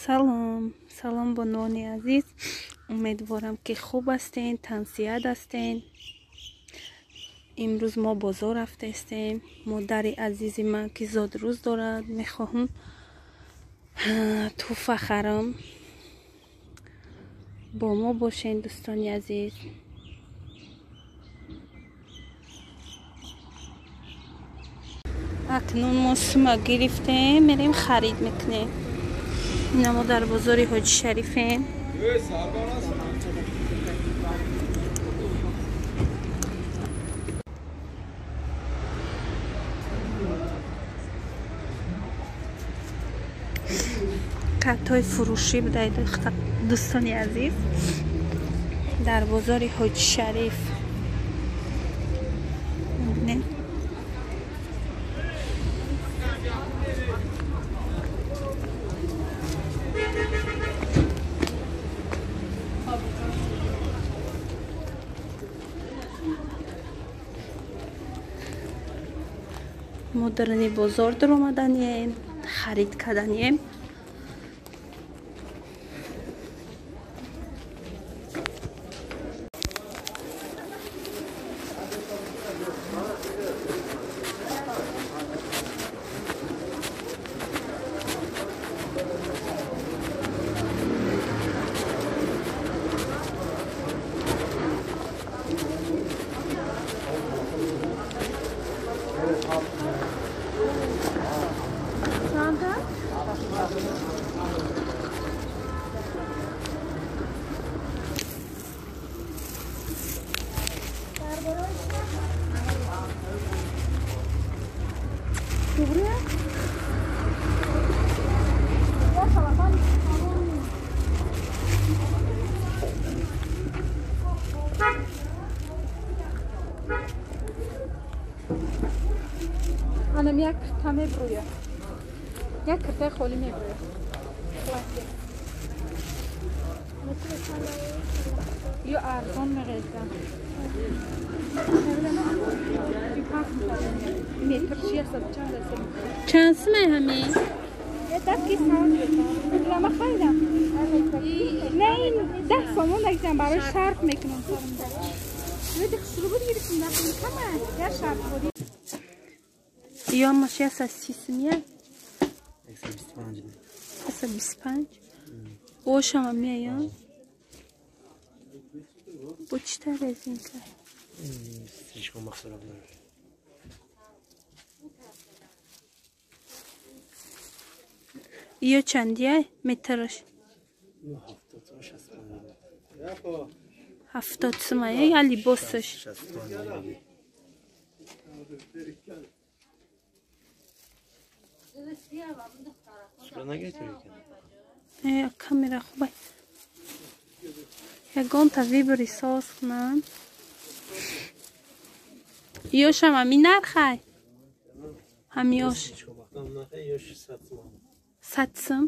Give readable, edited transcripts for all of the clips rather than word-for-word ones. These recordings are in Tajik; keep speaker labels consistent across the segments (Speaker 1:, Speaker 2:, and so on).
Speaker 1: Салом, салом бонуони азиз. Умедворам, ки хуб ҳастен, тансиҳат ҳастен. Имрӯз мо бозор рафтаистем. Модари азизи ман, ки зодрӯз дорад, мехоҳам тӯҳфа харам. Бо мо бошен, дӯстони азиз. Акнун мо сума гирифтем, мерем харид мекунем. Ина мо дар бозори Ҳоҷи Шарифем. Катҳои фурӯшӣ будаед, дӯстони азиз, дар бозори Ҳоҷи Шариф. Мебинед? Мо дарани бозор даромаданием, харид карданием.
Speaker 2: Анам як кирта мебрӯя. Як киртаи холӣ мебрӯя. Ё арзон меғезам. Метр чи аст? Чанд аст?
Speaker 1: Чанд сумай ҳамин?
Speaker 2: Даф ки сомон. Ма харидам. Не, ин 10 сомон дагитам, барои шарф мекунам. Хушрӯ буд, гирифтам, кама як шарф буд.
Speaker 1: Ё маш 130 сумия? 125. Ошама меян? Бо чӣ тар резинка?
Speaker 3: Слишком махсулот.
Speaker 1: Ё чандия метраш? 70 сумая я либосаш? Камера хуба. Ягонта выбори соз кунам. Ёшам ҳами нархай? Ҳамиёш? 100 сум?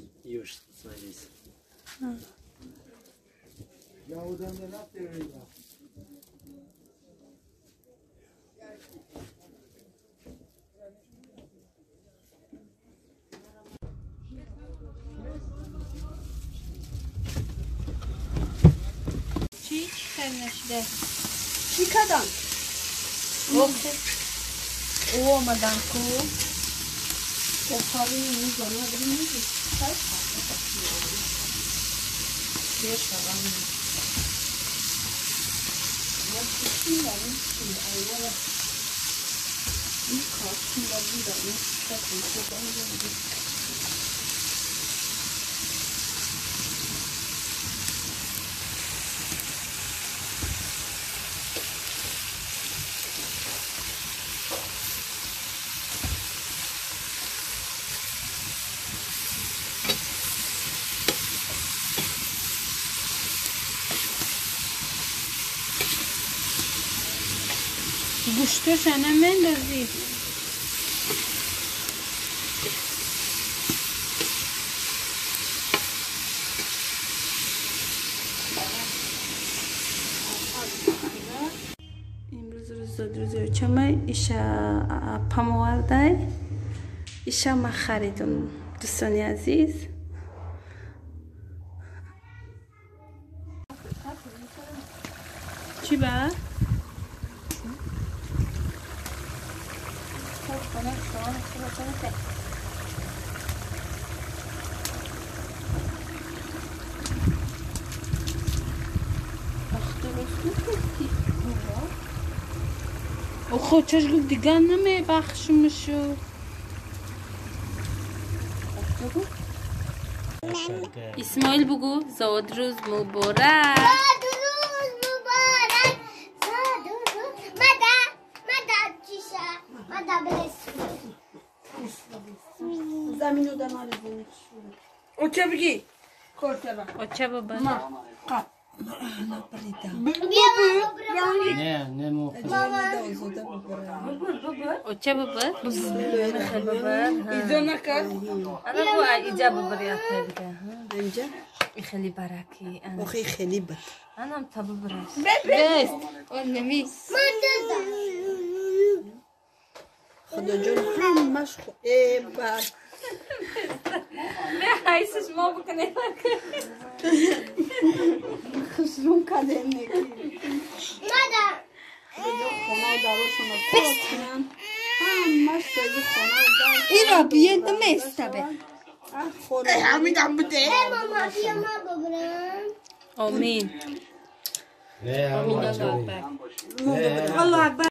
Speaker 1: Чӣ чӣ нашида?
Speaker 4: Чӣ кардам? Ӯ омадан ку. Офарин, мизона бинед.
Speaker 1: Гӯштоша намендозӣ? Имрӯз рӯзи зодрӯзи очамай, иша апам овардай, иша ма харидум, дӯстони азиз. Чӣ ба? خب چش گفت دیگه نمیبخشمشو. اسماعیل بگو زاد روز مبارک.
Speaker 5: زاد روز مبارک. زاد روز مدا مدا چیشا مدا بلس.
Speaker 4: زمینو دنار زمین. اوچه بگی. کورتبا.
Speaker 1: اوچه بابا.
Speaker 4: ما قap.
Speaker 3: نه نه مو
Speaker 1: اوچه بابا.
Speaker 4: ایزو نکرد.
Speaker 6: انا بو ایجا ببری دیگه.
Speaker 4: اینجا
Speaker 6: خیلی برکی.
Speaker 4: اخی خیلی بد.
Speaker 6: انا هم تا ببرش.
Speaker 1: بس. اون نمی.
Speaker 4: خدا جون همش خو ای بر.
Speaker 1: نه حیثش ما بکنه.
Speaker 4: خشرون کردیم نکی.
Speaker 5: مدا.
Speaker 4: خدا جون خونه و داراشون رو پاک کنن. همش توی خونه و در.
Speaker 2: ایرا بیه نمیسته به.
Speaker 4: همین هم بده.
Speaker 5: ماما بیا ما ببرم.
Speaker 1: آمین.
Speaker 3: نه
Speaker 1: آمین.
Speaker 3: نه.
Speaker 4: الله اکبر.